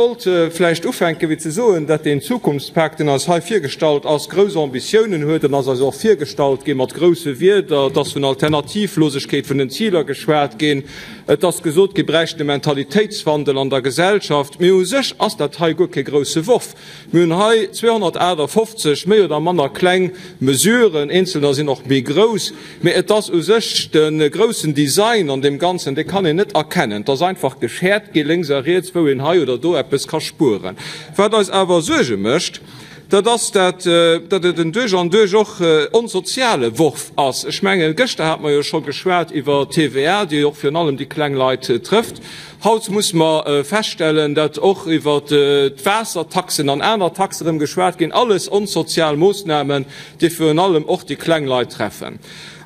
wollt vläicht ufänken, fir ze soen, datt deen Zukunftspak, deen eis hei virgestallt ass, grouss Ambitiounen huet. En ass eis och virgestallt gi mat grousse Wierder. Et ass vun Alternativlosegkeet vun den Ziler geschwat ginn. Et ass gesot gi, bräichten e Mentalitéitswandel an der Gesellschaft. Mee u sech ass dat hei guer kee grousse Worf. Mir hunn hei 258 méi oder manner kleng Mesuren, eenzelner sinn och méi grouss, mee et ass u sech de groussen Design an deem Ganzen, dee kann een net erkennen. Et ass einfach geschäert gi lénks a riets, wou een hei oder do eppes ka spueren. Wat eis awer Suerge mécht, dat ass, dat dat et en duerch an duerch och onsoziale Worf ass. Ech mengen, gëschter hate mer jo scho geschwat iwwer d'TVA, déi och virun allem déi kleng Leit trëfft. Haut muss mer feststellen, datt och iwwer d'Waassertaxen an aner Taxe erëm geschwat ginn, alles onsozial Moossnamen, déi virun allem och déi kleng Leit treffen.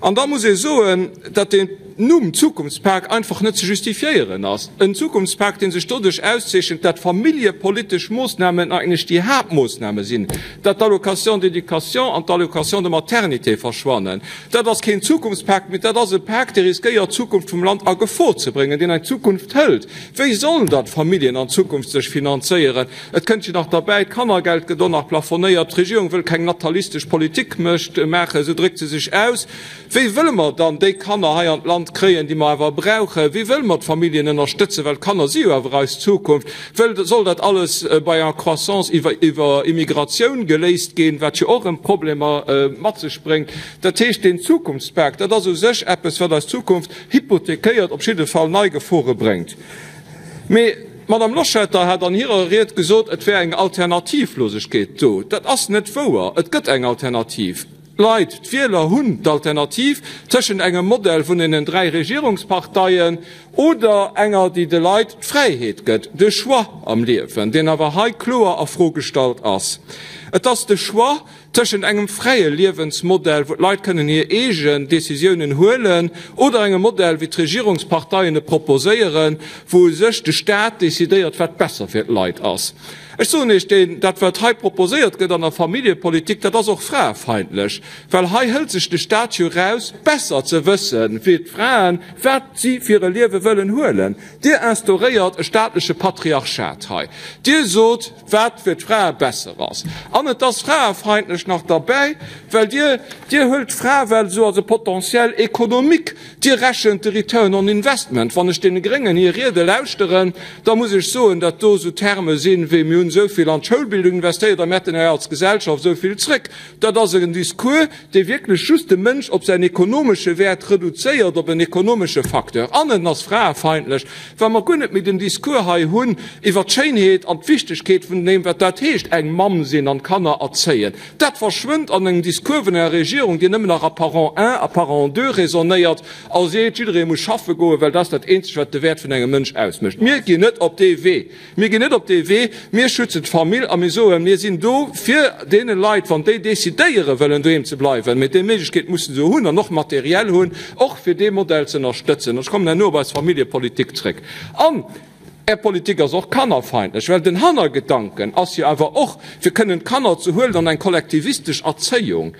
An da muss ee soen, datt deen Numm Zukunftspak einfach net ze justifiéieren ass. En Zukunftspak, dee sech doduerch auszeechent, datt familljepolitesch Moossnamen eigentlech déi Haaptmoossname sinn, datt d'Allocation d'éducation an d'Allocation de maternité verschwannen, Dat ass keen Zukunftspak, mee dat ass e Pak, dee riskéiert, d'Zukunft vum Land a Gefor ze bréngen, deen eng Zukunft hëlt. Wéi sollen da d'Familljen an Zukunft sech finanzéieren? Et kënnt jo nach derbäi, d'Kannergeld gëtt och nach plafonéiert, d'Regierung wëll keng natalistesch Politik mécht maachen, esou dréckt se sech aus. Wéi wëlle mer dann déi Kanner hei an d'Land kréien, déi mer awer brauchen? Wéi wëlle mer d'Familljen ënnerstëtzen, well d'Kanner si jo awer eis Zukunft? Wëll soll dat alles bei enger Croissance iwwer iwwer Immigratioun geléist ginn, wat jo och erëm Problemer mat sech bréngt? Dat heescht, deen Zukunftspak, dat ass u sech eppes, wat eis Zukunft hypothekéiert, op jidde Fall nei Gefore bréngt. Mee d'Madame Loschetter hat an hirer Ried gesot, et wär eng Alternativlosegkeet do. Dat ass net wouer. Et gëtt eng Alternativ. D'Leit, d'Wieler hunn d'Alternativ tëschent engem Modell vun deenen 3 Regierungsparteien oder enger, déi de Leit d'Fräiheet gëtt, de Choix am Liewen, deen awer hei kloer a Fro gestallt ass. Et ass de Choix tëschent engem fräie Liewensmodell, wou d'Leit kënnen hir eegen Décisiounen huelen, oder engem Modell, wéi d'Regierungsparteien e proposéieren, wou u sech de Staat décidéiert, wat besser fir d'Leit ass. Ech soen Iech, deen, dat wat hei proposéiert gëtt an der Familljepolitik, dat ass och fraefeindlech, well hei hëlt sech de Stat jo eraus, besser ze wëssen wéi d'Fraen, wat si fir e Liewe wëllen huelen. Dir instauréiert e staatleche Patriarchat hei. Dir sot, wat fir d'Frae besser ass. An et ass fraefeindlech nach derbäi, well Dir, Dir huelt d'Fraewelt esou als e Potentiel économique. Dir rechent de Return on Investment. Wann ech deene Gréngen hir Riede lauschteren, da muss ech soen, datt do esou Terme sinn, wéi mir hunn esou vill an d'Schoulbildung investéiert a mir hätten hei als Gesellschaft esou vill zrëck. Dat ass en Discours, dee wierklech just de Mënsch op säin ekonomesche Wäert reduzéiert, op en ekonomesche Facteur. An en ass fraefeindlech, well mer guer net méi den Discours hei hunn iwwert d'Schéinheet an d'Wichtegkeet vun deem, wat dat heescht, eng Mamm sinn an Kanner erzéien. Dat verschwënnt an engem Discours vun enger Regierung, déi nëmmen nach a Parent un a Parent deux raisonnéiert a seet, jidderee muss schaffe goen, well dat ass dat Eenzegt, wat de Wäert vun engem Mënsch ausmécht. Mir ginn net op dee Wee. Mir ginn net op dee Wee. Mir schützen d'Famill a mir soen, mir sinn do fir deene Leit, wann déi decidéiere wëllen doheem ze bleiwen, mee déi Méiglechkeet musse se hunn an och materiell hunn, och fir dee Modell ze ënnerstëtzen. Ech kommen herno op eis Familljepolitik zréck. An Är Politik ass och kannerfeindlech, well den Hannergedanken ass jo awer och, fir kënnen d'Kanner ze huelen an eng kollektivistesch Erzéiung.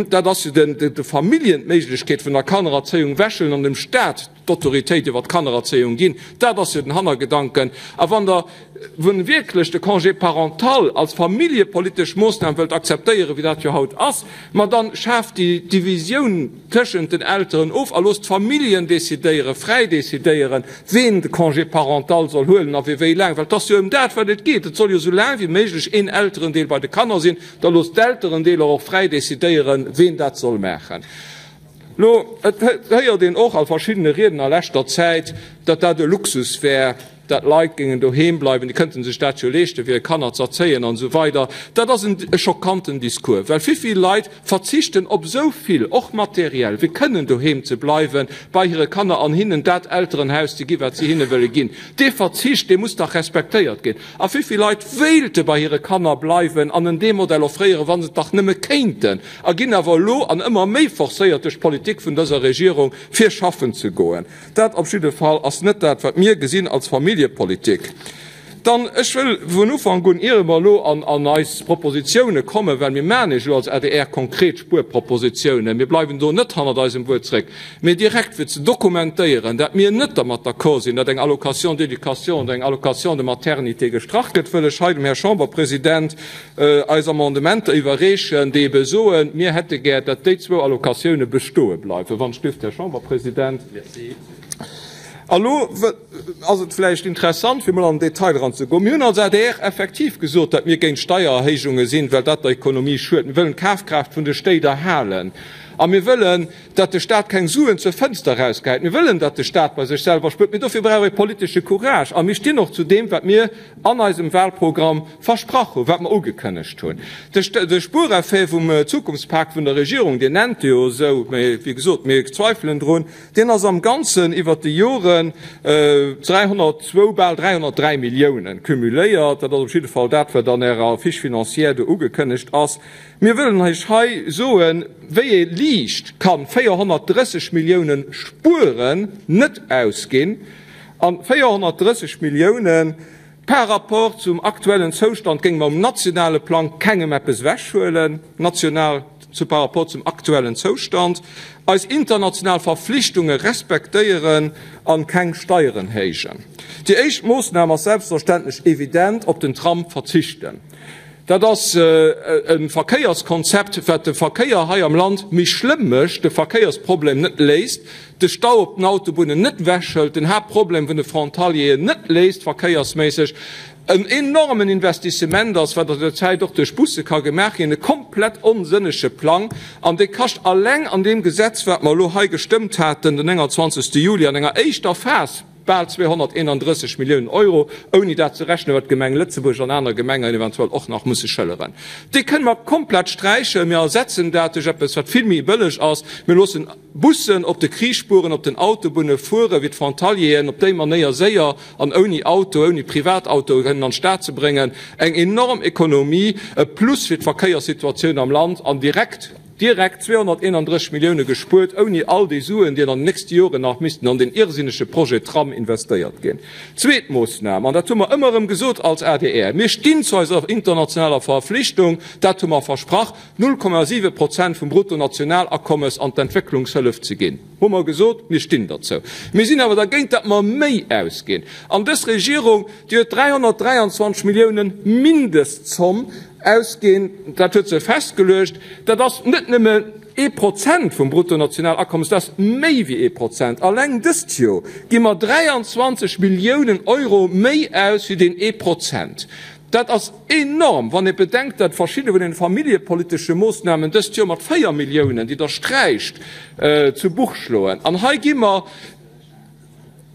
Dat ass jo de Familljen d'Méiglechkeet vun der Kannererzéiung wechelen an dem Staat d'Autoritéit iwwer d'Kannererzéiung ginn. Dat ass jo den Hannergedanken. A wann Der wierklech de Congé parental als familljepolitesch Moossnam wëllt akzeptéieren, wéi dat jo haut ass, ma dann schaaft déi Divisioun tëschent den Elteren of a loosst d'Familljen decidéieren, fräi decidéieren, ween de Congé parental soll huelen a fir wéi laang. Well et ass jo ëm dat, wat et geet. Et soll jo esou laang wéi méiglech een Elterendeel bei de Kanner sinn. Da loosst d'Elterendeeler och fräi decidéieren, ween dat soll maachen. Lo, et héiert een och a verschiddene Rieden a leschter Zäit, datt dat e Luxus wär, dat d'Leit géingen doheem bleiwen, déi kënnten sech dat jo leeschten, fir hir Kanner z'erzéien an esou weider. Dat ass e schockanten Discours, well vill Leit verzichten op esou vill, och materiell, fir kënnen doheem ze bleiwen bei hire Kanner an hinnen dat Elterenhaus ze ginn, wat si hinne wëlle ginn. Dee Verzicht, dee muss dach respektéiert ginn. A vill Leit wéilte bei hire Kanner bleiwen an en dee Modell offréieren, wa se et dach nëmme kéinten, a ginn awer elo an ëmmer méi forcéiert duerch d'Politik vun dëser Regierung, fir schaffen ze goen. Dat op jidde Fall ass net dat, wat mir gesinn als Familljepolitik. Dann, ech wëll vun Ufank un, iere mer elo an eis Propositione kommen, well mir maachen Iech elo als adr konkret Spuerpropositiounen, mir bleiwen do net hannert eisem Wuert zréck, mee direkt fir ze dokumentéieren, dat mir net dermat d'accord sinn, dat eng Allocation d'éducation oder eng Allocation de maternité gestrach gëtt, wëll ech hei dem Här Chamberpresident eis Amendementer iwwerreechen, déi ebe soen, mir hätte gär, dat déi zwou Allocatioune bestoe bleiwen. Wann ech dürft, Här Chamberpresident. A lo ass et vläicht interessant, fir emol an den Detail eranzegoen. Mir hunn als adr effektiv gesot, datt mir géint Steiererhéijunge sinn, well dat der Ekonomie schuet. Mir wëllen d'Kafkraaft vun de Stéit erhalen a mir wëllen, datt de Stat keng Suen zur Fënster erausgehäit. Mir wëllen, datt de Stat bei sech selwer spuert, mee dofir brauch ee politesche Courage. A mir stinn och zu deem, wat mir an eisem Wahlprogramm versprach hunn, wat mer ugekënnegt hunn. De Spuereffet vum Zukunftspak vun der Regierung, Dir nennt e jo esou, mee wéi gesot, mir zweifelen drun, Deen ass am Ganzen iwwert déi Joren 302, bal 303 Milliounen cumuléiert. Dat ass op jidde Fall dat, wat an Ärer Fiche financière do ugekënnegt ass. Mir wëllen Iech hei soen, wéi ee liicht kann 430 Milliounen spueren, net ausginn, an 430 Milliounen par rapport zum aktuellen Zoustand géinge mer um nationale Plang kengem eppes ewechhuelen, national zu par rapport zum aktuellen Zoustand, eis international Verflichtunge respektéieren an keng Steieren héijen. Déi éischt Moossnam ass selbstverständlech evident, op den Tram verzichten. Dat ass e Verkéierskonzept, wat de Verkéier hei am Land méi schlëmm mécht, de Verkéiersproblem net léist, de Stau op den Autobunnen net ewechhëlt, den Haaptproblem vun de Frontalieren net léist verkéiersméisseg, en enormen Investissement ass, wat an der Zäit och duerch Busse ka gemaach ginn, e komplett onsënnege Plang an dee kascht alleng an deem Gesetz, wat mer elo hei gestëmmt haten den 29. Juli an enger éischter Phas, bal 231 Milliounen Euro, ouni dat ze rechnen, wat d'Gemeng Lëtzebuerg an aner Gemengen eventuell och nach musse schëlleren. Déi kënne mer komplett sträichen. Mir ersetzen dat duerch eppes, wat vill méi bëlleg ass. Mir loossen Bussen op de Krichspuren op den Autobunne fueren, fir d'Frontalieren op déi Manéier séier an ouni Auto, ouni Privatauto kënnen an d'Stad ze bréngen. Eng enorm Ekonomie, e Plus fir d'Verkéierssituatioun am Land an direkt, direkt 231 Millioune gespuert, ouni all déi Suen, déi an den nächste Joren nach missten an den irrsinnege Projet Tram investéiert ginn. Zweet Moossnam, an dat hu mer ëmmer erëm gesot als adr, Mir stinn zu eiser internationaler Verflichtung, dat hu mer versprach, 0,7 Prozent vum Bruttonationalakommes an d'Entwécklungshëllef ze ginn. Hu mer gesot, mir stinn derzou. Mir sinn awer dergéint, datt mer méi ausginn. An dës Regierung, déi huet 323 Milliounen Mindestzomm ausginn, dat huet se festgeluecht. Dat ass net nëmme ee Prozent vum Bruttonationalakommes, dat ass méi wéi ee Prozent. Alleng dëst Joer gi mer 23 Milliounen Euro méi aus wéi deen ee Prozent. Dat ass enorm, wann ee bedenkt, datt verschidde vun den familljepolitesche Moossnamen dëst Joer mat 4 Milliounen, déi Der sträicht, zu Buch schloen. An hei gi mer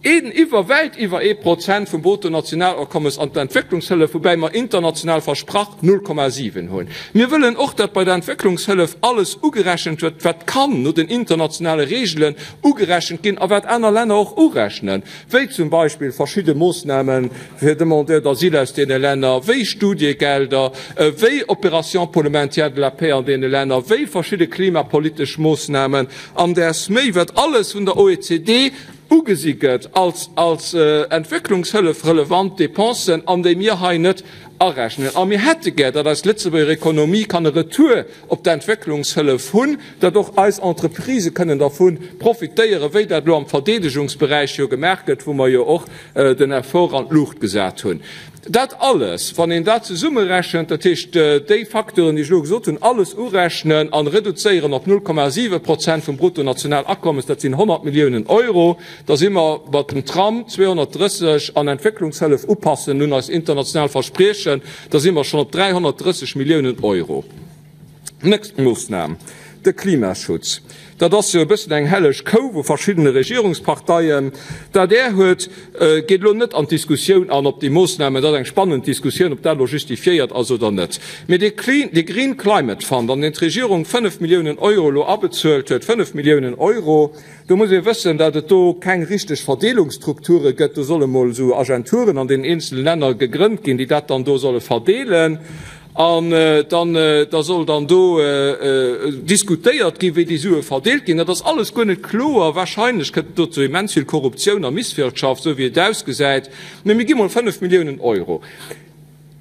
een iwwer, wäit iwwer ee Prozent vum Bruttonationalakommes an d'Entwécklungshëllef, woubäi mer international versprach 0,7 hunn. Mir wëllen och, datt bei der Entwécklungshëllef alles ugerechent gëtt, wat kann no den internationale Regelen ugerechent ginn a wat aner Länner och urechnen. wéi zum Beispill verschidde Moossname fir Demandeurs d'asile aus deene Länner, wéi Studiegelder, wéi Opérations pour le maintien de la paix an deene Länner, wéi verschidde klimapolitesch Moossnamen an däers méi, wat alles vun der OECD ugesi gëtt als als Entwécklungshëllef relevant Dépensen an déi mir hei net arechnen. A mir hätte gär, datt eis Lëtzebuerger Ekonomie kann e Retour op d'Entwécklungshëllef hunn, datt och eis Entreprisë kënnen dervu profitéieren, wéi dat elo am Verdeedegungsberäich jo gemaach gëtt, wou mer jo och den Effort an d'Luucht gesat hunn. Dat alles, wann een dat zesummerechent, dat heescht déi Facteuren, déi ech elo gesot hunn, alles urechnen an reduzéieren op 0,7 Prozent vum Bruttonationalakommes, dat sinn 100 Milliounen Euro, da si mer mat dem Tram 230 an Entwécklungshëllef upassen un eis international Verspriechen, Da si mer schonn op 330 Milliounen Euro. Nächst Moossnam, de Klimaschutz. Dat ass jo e bëssen eng helleg Kou vu verschiddene Regierungsparteien. D'adr huet, geet elo net an d'Diskussioun an, ob déi Moossnamen, dat ass eng spannend Diskussioun, ob dat elo justifiéiert ass oder net, mee dee Green Climate Fund, an deen d'Regierung 5 Milliounen Euro elo abezuelt huet, 5 Milliounen Euro, Do muss ee wëssen, datt et do keng richteg Verdeelungsstrukture gëtt. Do solle mol esou Agenturen an den eenzele Länner gegrënnt ginn, déi dat dann do solle verdeelen. An dann, da soll dann do diskutéiert ginn, wéi déi Sue verdeelt ginn. Dat ass alles guer net kloer. Wahrscheinlech kënnt et do zu immens vill Korruptioun a Misswirtschaft, esou wéi et ausgesäit. Mee mir gi mol 5 Milliounen Euro.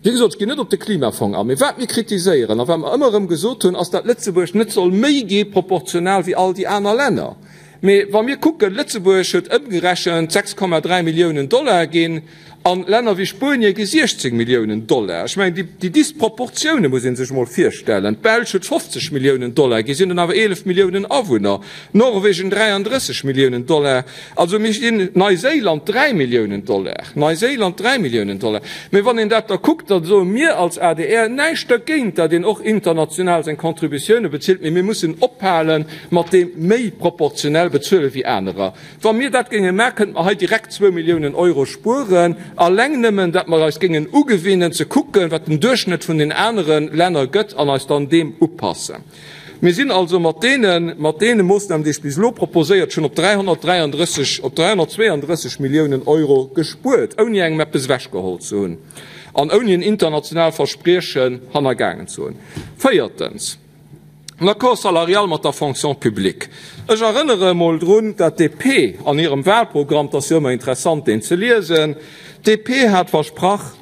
Wéi gesot, ech ginn net op de Klimafong an. Mee wat mir kritiséieren a wat mer ëmmer erëm gesot hunn, ass, datt Lëtzebuerg net soll méi gi proportional wéi all déi aner Länner. Mee wa mir kucken, Lëtzebuerg huet ëmgerechent 6,3 Milliounen Dollar ginn. An Länner wéi Spuenie gi 16 Milliounen Dollar. Ech mengen, déi Disproportioune muss ee sech emol virstellen. D'Belsch huet 50 Milliounen Dollar gi, sinn dann awer 11 Milliounen Awunner. Norwegen 33 Milliounen Dollar. Also mir ginn Neiséiland 3 Milliounen Dollar. Neiséiland 3 Milliounen Dollar. Mee wann een dat da kuckt, da soe mir als adr näischt dergéint, datt een och international seng Contributioune bezilt, mee mir mussen ophale mat deem méi proportionell bezuele wéi anerer. Wa mir dat géinge maachen, kënnte mer hei direkt zwou Milliounen Euro spueren, alleng nëmmen, datt mer eis géingen ugewinnen ze kucken, wat den Duerchschnëtt vun den anere Länner gëtt an eis dann deem upassen. Mir sinn also mat deene, mat deene Moossnamen, déi ech bis elo proposéiert hunn, op 333, op 332 Milliounen Euro gespuert, ouni engem eppes ewechgeholl ze hunn an ouni en international Verspriechen hannergaangen ze hunn. Véiertens. En Accord salarial mat der Fonction publique. Ech erënnere emol drun, dat d'DP an hirem Wahlprogramm, 't ass jo ëmmer interessant deen ze liesen, d'DP hat versprach,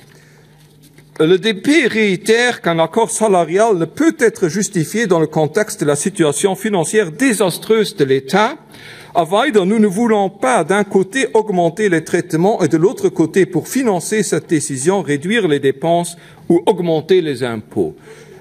Le DP réitère qu'un accord salarial ne peut être justifié dans le contexte de la situation financière désastreuse de l'État. A weider, Nous ne voulons pas d'un côté augmenter les traitements et de l'autre côté, pour financer cette décision, réduire les dépenses ou augmenter les impôts.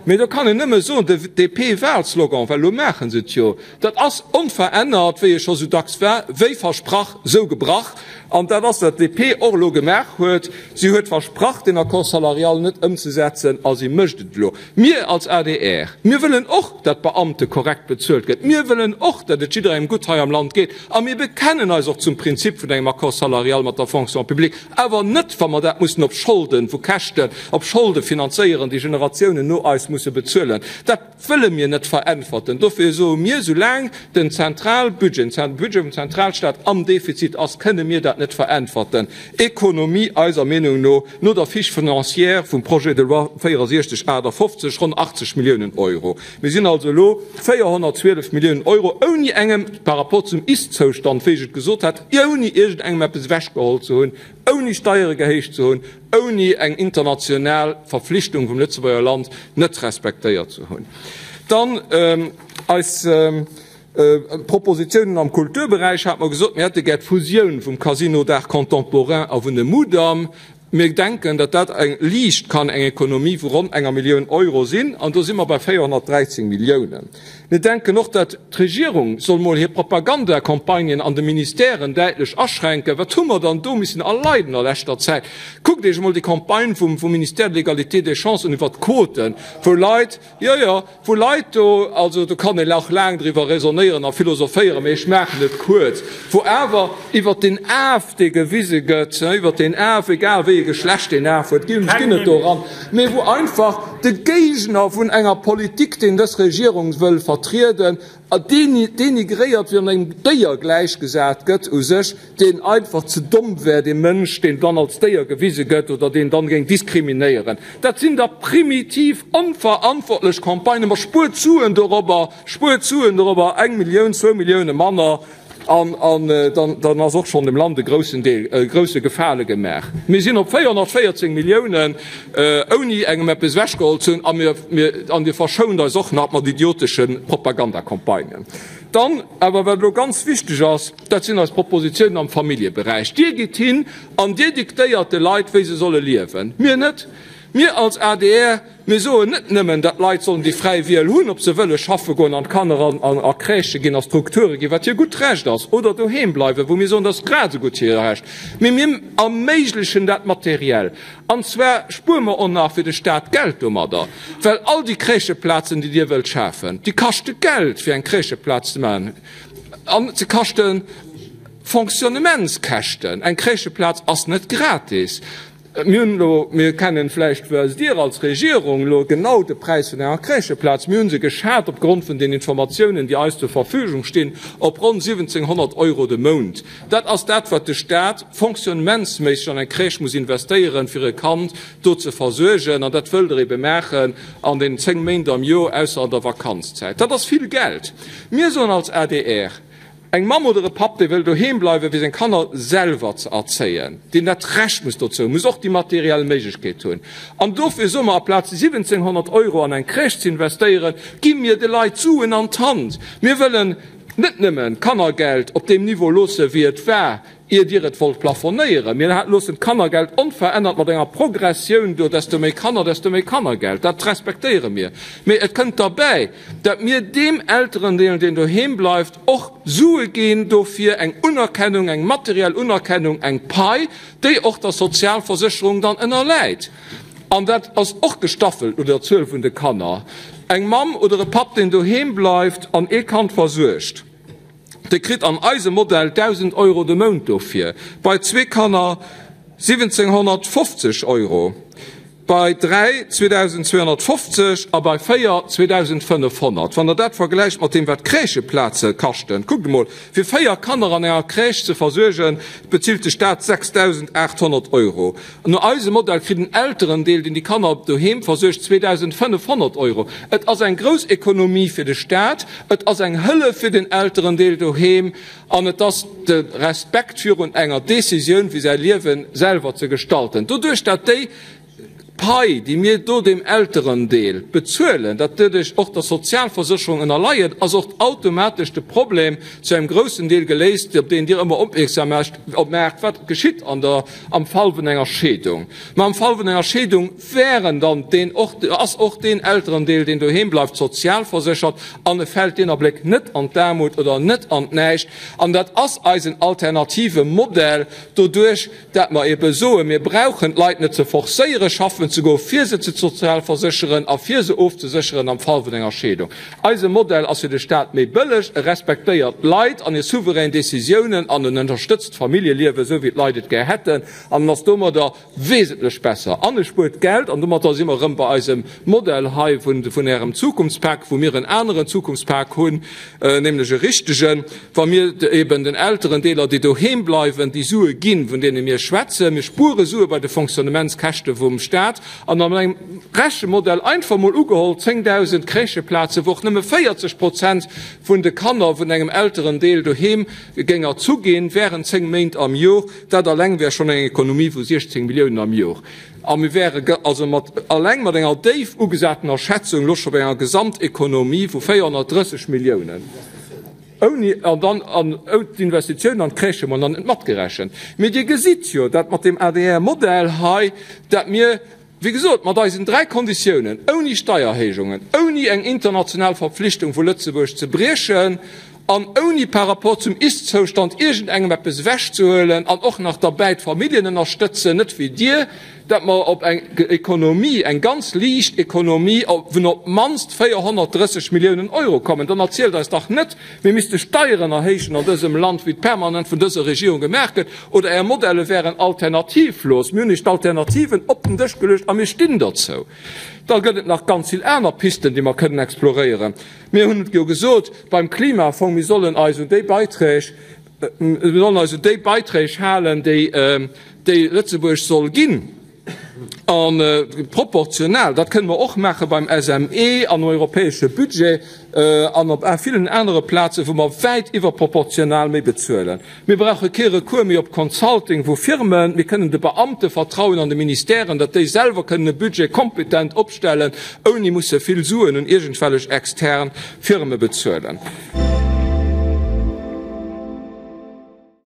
Mee do kann een nëmme soen, de DP-Wahlslogan, well elo maache se et jo, dat ass onverännert, wéi e scho sou dacks war, Wéi versprach, sou gebrach. An dat ass, wat d'DP och elo gemaach huet. Si huet versprach, den Accord salarial net ëmzesetzen, a si mécht et elo. Mir als adr, mir wëllen och, datt d'Beamte korrekt bezuelt gëtt. Mir wëllen och, datt et jidderengem gutt hei am Land geet. A mir bekennen eis och zum Prinzip vun engem Accord salarial mat der Fonction publique. Awer net, wa mer dat mussen op Scholden vu Käschten, op Scholde finanzéieren, déi Generatiounen no eis musse bezuelen. Dat wëlle mir net veräntwerten. Dofir soe mir, Soulaang den Zentralbudget, den Budget vum Zentralstaat am Defizit ass, kënne mir dat net veräntwerten. Ekonomie eiser Meenung no, no der Fiche financière vum Projet de loi 64 58, ronn 80 Milliounen Euro. Mir sinn also elo 412 Milliounen Euro, ouni engem, par rapport zum Ist-Zoustand, wéi ech et gesot hat, ouni iergendengem eppes ewechgeholl ze hunn, ouni Steiere gehéicht ze hunn, ouni eng international Verflichtung vum Lëtzebuerger Land net respektéiert ze hunn. Dann eis Propositionen am Kulturberäich, hate mer gesot, mir hätte gär d'Fusioun vum Casino d'art contemporain a vun dem Mudam. Mir denken, datt dat eng liicht kann eng Ekonomie vu ronn enger Millioun Euro sinn, an do si mer bei 413 Milliounen. Mir denken och, datt d'Regierung soll mol hir Propagandacampagnen an de Ministèren däitlech aschränken. Wat hu mer dann do missen erleiden a leschter Zäit? Kuckt Iech emol déi Campagne vum Ministère de l'Égalité des chances un iwwert d'Quoten, wou Leit, jo, jo, Wou Leit do, also do kann een nach laang driwwer raisonnéieren a philosophéieren, mee ech maachen et kuerz, wou awer iwwert den Af, dee gewise gëtt, iwwert den Af, egal wéi e Geschlecht deen Af huet, ginn ech net do eran, mee wou einfach de Géigner vun enger Politik, deen dës Regierung wëll vertrieden, denigréiert, wéi an engem Déier gläichgesat gëtt u sech. deen einfach ze domm wär, dee Mënsch, deen dann als Déier gewise gëtt oder deen dann géing diskriminéieren. Dat sinn da primitiv, onverantwortlech Campagnen. Ma spuert Suen dorobber, spuert Suen dorobber, eng Millioun, zwou Millioune manner, an, an dann, dann ass och schonn dem Land e groussen Deel, e grousse Gefale gemaach. Mir sinn op 414 Milliounen, ouni engem eppes ewechgeholl ze hunn, a mir, mir, an Dir verschount eis och nach mat idiotesche Propagandacampagnen. Dann awer, wat elo ganz wichteg ass, Dat sinn eis Propositionen am Familljeberäich. Dir gitt hin an Dir diktéiert de Leit, wéi se solle liewen. Mir net. Mir als adr, mir soen net nëmmen, datt d'Leit sollen déi fräi Wiel hunn, ob se wëlle schaffe goen an d'Kanner an a Crèchë ginn, a Strukture ginn, wat hir gutt Recht ass, oder doheem bleiwen, wou mir soen, dat ass grad esou gutt hir Recht. Mee mir erméiglechen dat materiell. An zwar spuere mer och nach fir de Stat Geld domadder, well all déi Crèchëplazen, déi Dir wëllt schafen, déi kaschte Geld, fir eng Crèchëplaz ze maachen. An se kaschte Fonctionnementskäschten. Eng Crècheplaz ass net gratis. Mir hunn elo, mir kennen, vläicht wësst Dir als Regierung elo genau de Präis vun enger Crècheplaz, mir hu se geschat opgrond vun den Informatiounen, déi eis zur Verfügung stinn, op ronn 1.700 Euro de Mount. Dat ass dat, wat de Stat fonctionnementsméisseg an eng Crèche muss investéieren, fir e Kand do ze versuergen. An dat wëllt Der ebe maachen an den 10 Méint am Jor, ausser an der Vakanzzäit. Dat ass vill Geld. Mir soen als adr, Eng Mamm oder e Papp, dee wëll doheem bleiwen, fir seng Kanner selwer ze erzéien, deen dat Recht muss dozou hunn, muss och déi materiell Méiglechkeet hunn. An dofir soe mer, aplaz 1.700 Euro an eng Crèche ze investéieren, gi mir de Leit Suen an d'Hand. Mir wëllen net nëmmen d'Kannergeld op deem Niveau loosse wéi et war, ier Dir et wollt plafonéieren. Mir loossen d'Kannergeld onverännert mat enger Progressioun do, desto méi Kanner, desto méi Kannergeld. Dat respektéiere mir. Mee et kënnt derbäi, dat mir deem Elterendeel, deen doheem bleift, och Sue ginn dofir, eng Unerkennung, eng materiell Unerkennung, eng Pai, déi och der Sozialversécherung dann ënnerläit. An dat ass och gestaffelt no der Zuel vun de Kanner. Eng Mamm oder e Papp, deen doheem bleift an ee Kand versuergt, Dee kritt an eisem Modell 1.000 Euro de Mount dofir, bei zwee Kanner 1.750 Euro, bei dräi 2.250 a bei véier 2.500. Wann Der dat vergläicht mat deem, wat Crècheplaze kaschten, kuckt emol, fir véier Kanner an enger Crèche ze versuergen, bezilt de Staat 6.800 Euro. No eisem Modell kritt en Elterendeel, deen déi Kanner doheem versuergt, 2.500 Euro. Et ass eng grouss Ekonomie fir de Staat, et ass eng Hëllef fir den Elterendeel doheem an et ass de Respekt virun enger Decisioun, fir säi Liewe selwer ze gestalten. Doduerch, dat déi Pai, déi mir do deem Elterendeel bezuelen, dat doduerch och der Sozialversécherung ënnerleien, ass och automatesch de Problem zu engem groussen Deel geléist, op deen Dir ëmmer opmierksam maacht, wat geschitt an der, am Fall vun enger Scheedung. Ma am Fall vun enger Scheedung wären dann deen och, ass och deen Elterendeel, deen doheem bleift, sozialverséchert an e fält deen Abléck net an d'Aarmut oder net an d'Näischt. An dat ass eisen alternative Modell, doduerch dat mer ebe soen, mir brauchen d'Leit net ze forcéieren, schaffen ze goen, fir se ze sozialversécheren a fir se ofzesécheren am Fall vun enger Scheedung. Eise Modell ass fir de Staat méi bëlleg, e respektéiert d'Leit an hir souverän Decisiounen an en ënnerstëtzt d'Familljeliewen, esou wéi d'Leit et gär hätten, an en ass domadder wesentlech besser an e spuert Geld. An domadder si mer erëm bei eisem Modell hei vun Ärem Zukunftspak, wou mir en aneren Zukunftspak hunn, nämlech e richtegen, wa mir eben den Elterendeeler, déi doheem bleiwen, déi Sue ginn, vun deene mir schwätzen. Mir spuere Sue bei de Fonctionnementskäschte vum Stat. An an engem Rechemodell einfach mol ugeholl, 10.000 Crècheplazen, wou och nëmme 40 Prozent vun de Kanner vun engem Elterendeel doheem géing erzu ginn, während 10 Méint am Jor, dat alleng wär schonn eng Ekonomie vu 16 Milliounen am Jor. A mir wäre also mat alleng mat enger déif ugesatener Schätzung elo scho bei enger Gesamtekonomie vu 430 Milliounen, ouni an dann an d'Investitiounen an d'Crèchë mol nach net matgerechent. Mee Dir gesitt jo, dat mat deem ADR-Modell hei, dat mir, Wéi gesot, mat eisen 3 Konditiounen, ouni Steierhéijungen, ouni eng international Verpflichtung vu Lëtzebuerg ze briechen an ouni par rapport zum Ist-Zoustand iergendengem eppes ewechzehuelen an och nach derbäi d'Familljen ënnerstëtzen, net wéi Dir, dat mer op eng Ekonomie, eng ganz liicht Ekonomie vun op d'mannst 430 Milliounen Euro kommen. Dann erzielt eis dach net, Mir misste Steieren erhéijen an dësem Land, wéi et permanent vun dëser Regierung gemaach gëtt, oder Är Modelle wären alternativlos. Mir hunn Iech d'Alternativen op den Dësch geluecht a mir stinn dozou. Da gëtt et nach ganz vill aner Pisten, déi mer kënnen exploréieren. Mir hunn et jo gesot beim Klimafong, mir sollen eis un déi Beiträg, mir sollen eis un déi Beiträg halen, déi, déi Lëtzebuerg soll ginn. A proportional, dat kënne mer och maache beim SME an europäesche Budget an op villen anere Plazen, wou mer wäit iwwerproportional méi bezuelen. Mir brauche kee Recours méi op Consulting vu Firmen. Mir kënnen de Beamte vertrauen an de Ministèren, datt déi selwer kënnen e Budget kompetent opstellen, ouni musse vill Suen un iergendwellech extern Firme bezuelen.